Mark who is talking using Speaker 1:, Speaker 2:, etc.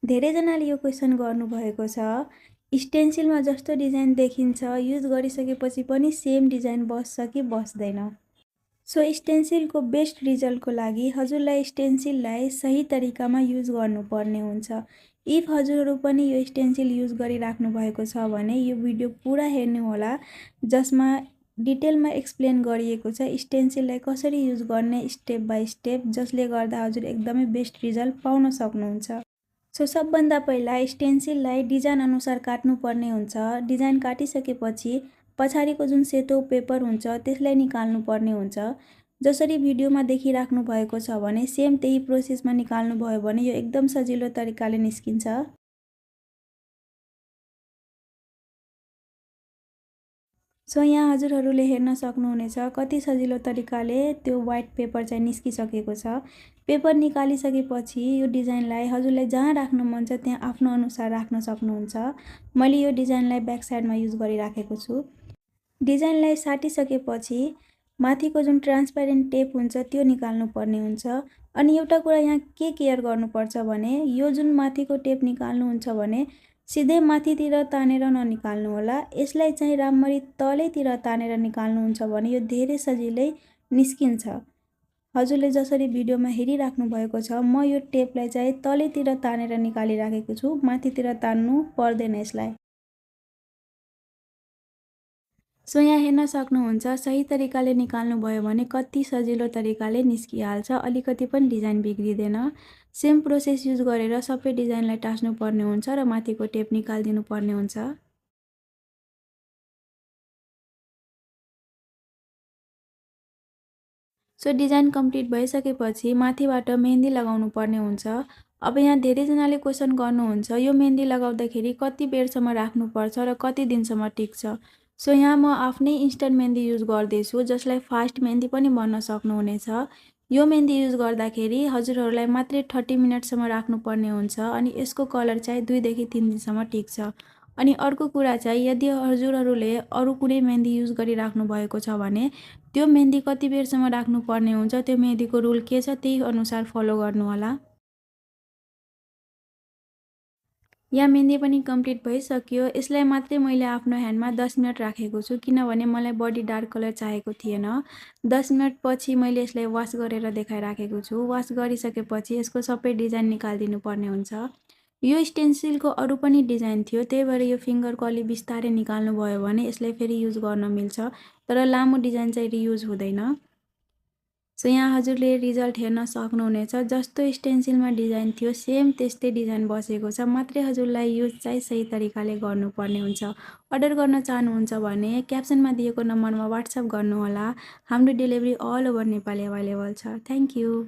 Speaker 1: धेरैजनाले यो क्वेसन गर्नुभएको छ, स्टेन्सिलमा जस्तो डिजाइन देखिन्छ युज गरिसकेपछि पनि सेम डिजाइन बस्छ कि बस्दैन। सो स्टेन्सिलको बेस्ट रिजल्टको लागि हजुरलाई स्टेन्सिललाई सही तरिकामा युज गर्नुपर्ने हुन्छ। इफ हजुरहरू पनि यो स्टेन्सिल युज गरिराख्नु भएको छ भने यो भिडियो पुरा हेर्नुहोला, जसमा डिटेलमा एक्सप्लेन गरिएको छ स्टेन्सिललाई कसरी युज गर्ने स्टेप बाई स्टेप, जसले गर्दा हजुर एकदमै बेस्ट रिजल्ट पाउन सक्नुहुन्छ। सो सबभन्दा पहिला स्टेन्सिललाई डिजाइन अनुसार काट्नुपर्ने हुन्छ। डिजाइन काटिसकेपछि पछाडिको जुन सेतो पेपर हुन्छ त्यसलाई निकाल्नु पर्ने हुन्छ। जसरी भिडियोमा देखिराख्नु भएको छ भने सेम त्यही प्रोसेसमा निकाल्नु भयो भने यो एकदम सजिलो तरिकाले निस्किन्छ। सो यहाँ हजुरहरूले हेर्न सक्नुहुनेछ कति सजिलो तरिकाले त्यो व्हाइट पेपर चाहिँ निस्किसकेको छ। पेपर निकालिसकेपछि यो डिजाइनलाई हजुरलाई जहाँ राख्नु मन छ त्यहाँ आफ्नो अनुसार राख्न सक्नुहुन्छ। मैले यो डिजाइनलाई ब्याक साइडमा युज गरिराखेको छु। डिजाइनलाई साटिसकेपछि माथिको जुन ट्रान्सप्यारेन्ट टेप हुन्छ त्यो निकाल्नु पर्ने हुन्छ। अनि एउटा कुरा यहाँ के केयर गर्नुपर्छ भने यो जुन माथिको टेप निकाल्नुहुन्छ भने सिधै माथितिर तानेर ननिकाल्नु होला। यसलाई चाहिँ राम्ररी तलैतिर तानेर निकाल्नुहुन्छ भने यो धेरै सजिलै निस्किन्छ। हजुरले जसरी भिडियोमा हेरिराख्नु भएको छ म यो टेपलाई चाहिँ तलैतिर तानेर निकालिराखेको छु, माथितिर तान्नु पर्दैन यसलाई। सो यहाँ हेर्न सक्नुहुन्छ सही तरिकाले निकाल्नु भयो भने कति सजिलो तरिकाले निस्किहाल्छ, अलिकति पनि डिजाइन बिग्रिँदैन। सेम प्रोसेस युज गरेर सबै डिजाइनलाई टाँस्नु पर्ने हुन्छ र माथिको टेप निकालिदिनु पर्ने हुन्छ। सो डिजाइन कम्प्लिट भइसकेपछि माथिबाट मेहन्दी लगाउनु पर्ने हुन्छ। अब यहाँ धेरैजनाले क्वेसन गर्नुहुन्छ यो मेहन्दी लगाउँदाखेरि कति बेरसम्म राख्नुपर्छ र कति दिनसम्म टिक्छ। सो यहाँ म आफ्नै इन्स्ट्यान्ट मेहन्दी युज गर्दैछु, जसलाई फास्ट मेहन्दी पनि भन्न सक्नुहुनेछ। यो मेहन्दी युज गर्दाखेरि हजुरहरूलाई मात्रै 30 मिनटसम्म राख्नुपर्ने हुन्छ अनि यसको कलर चाहिँ 2 देखि 3 दिनसम्म टिक्छ। अनि अर्को कुरा चाहिँ यदि हजुरहरूले अरू कुनै मेहन्दी युज गरिराख्नु भएको छ भने त्यो मेहन्दी कति बेरसम्म राख्नुपर्ने हुन्छ, त्यो मेहन्दीको रुल के छ त्यही अनुसार फलो गर्नु होला। यहाँ मेहन्दी पनि कम्प्लिट भइसक्यो। यसलाई मात्रै मैले आफ्नो ह्यान्डमा 10 मिनट राखेको छु, किनभने मलाई बडी डार्क कलर चाहेको थिएन। 10 मिनट पछि मैले यसलाई वास गरेर देखाइराखेको छु। वास गरिसकेपछि यसको सबै डिजाइन निकालिदिनु पर्ने हुन्छ। यो स्टेन्सिलको अरू पनि डिजाइन थियो, त्यही भएर यो फिङ्गरको अलि बिस्तारै निकाल्नु भयो भने यसलाई फेरि युज गर्न मिल्छ, तर लामो डिजाइन चाहिँ रियुज हुँदैन। सो यहाँ हजुरले रिजल्ट हेर्न सक्नुहुनेछ, जस्तो स्टेन्सिलमा डिजाइन थियो सेम त्यस्तै डिजाइन बसेको छ, मात्रै हजुरलाई युज चाहिँ सही तरिकाले गर्नुपर्ने हुन्छ। अर्डर गर्न चाहनुहुन्छ भने क्याप्सनमा दिएको नम्बरमा व्हाट्सएप गर्नुहोला। हाम्रो delivery all over Nepal available छ। Thank you.